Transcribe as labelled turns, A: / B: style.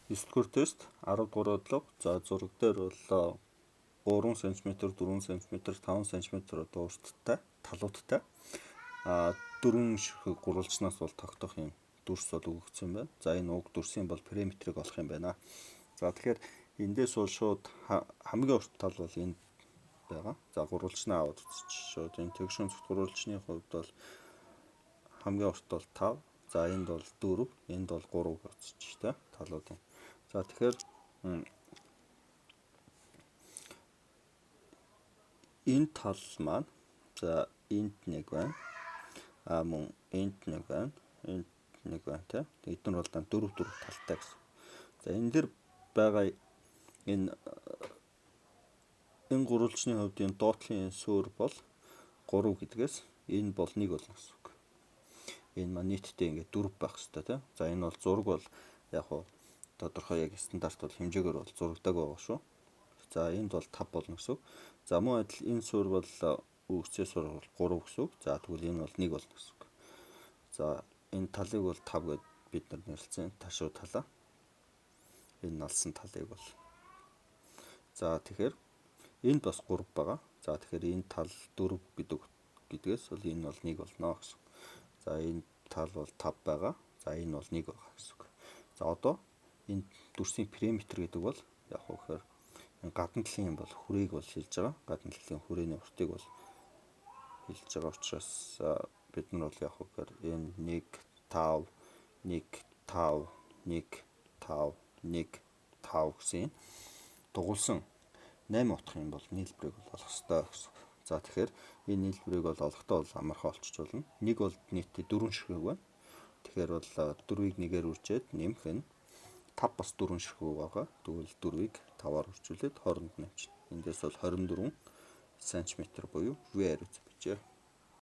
A: 9-р тест 10 дугаар бодлого. За зураг дээр бол 3 см, 4 см, 5 см одоо урттай, талуудтай. Дөрвөн ширхэг гурвалжнаас бол тогтоох юм дүрс бол өгөгдсөн байна. За энэ уг дүрсийн бол периметрийг олох юм байна. За тэгэхээр эндээс бол шууд хамгийн урт тал бол энд байгаа. За гурвалжнаа аваад үзчих. Шууд энэ тэгш өнцөгт гурвалжны хувьд бол хамгийн урт бол 5. За энд бол 4, энд бол 3 гэж үзчих та талуудын. За тэгэхээр энэ тал маань за энд нэг байна. А мөн энд нэг байна. Энд нэг байна тий. Эдгээр бол 4 4 талтай гэсэн. За энэ дэр байгаа энэ гурвалжны хувьд энэ доотлын суурь бол 3 гэдгээс энэ бол 1 болно гэсэн үг. Энэ маань нийтдээ ингээд 4 байх хэрэгтэй тий. За энэ бол зураг бол яг хуу тодорхой яг стандарт бол хэмжээгээр бол зурагдаг байгаа шүү. За энд бол 5 болно гэсэн үг. За мөн адил энэ суурь бол үүсээ суурь бол 3 гэсэн үг. За тэгвэл энэ бол 1 болно гэсэн үг. За энэ талыг бол 5 гэд бид нар нэрлэсэн. Ташуу талаа. Энэ налсан талыг бол. За тэгэхээр энд бас 3 байгаа. За тэгэхээр энэ тал 4 гэдгээс бол энэ бол 1 болно гэсэн. За энэ тал бол 5 байгаа. За энэ бол 1 байгаа гэсэн үг. За одоо энэ дүрсийн периметр гэдэг бол яг хөө гэхээр энэ гадна талын бол хүрээг бол шилж байгаа. Гадна талын хүрээний уртыг бол хилж байгаа учраас бид нар бол яг хөө гэхээр энэ 1 5 1 5 1 5 1 5 гэсэн дугуулсан 8 утгын бол нийлбэрийг бол олох ёстой гэсэн. За тэгэхээр энэ нийлбэрийг бол олохдоо бол амархан олчиж болно. Нэг бол нийтдээ 4 ширхэг байна. Тэгэхээр бол 4-ийг 1-ээр үржээд нэмэх нь 5 бас 4 ширхэг байгаа. Тэгвэл 4-ийг 5-аар үржүүлээд хооронд нэмчихнэ. Эндээс бол 24 см буюу V хариуц бичээ.